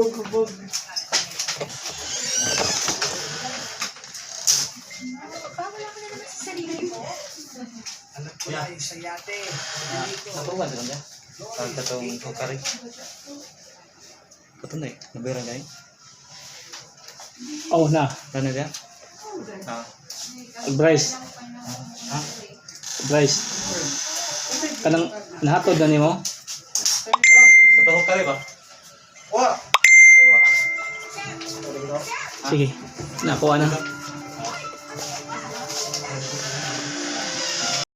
Hubog, hubog. Ba, wala ka na naman sa sarili mo. Anak ko na sa yate. Natuwan sa kanya. Tawag ka tong hukari. Kato na eh. Nabiran kayo. Oh, na. Ano niya? Ah. Bryce. Ha? Bryce. Kanang nahatod na nimo? Sa tong hukari ba? Wa! Ay, wa. Sige. Nakuha na.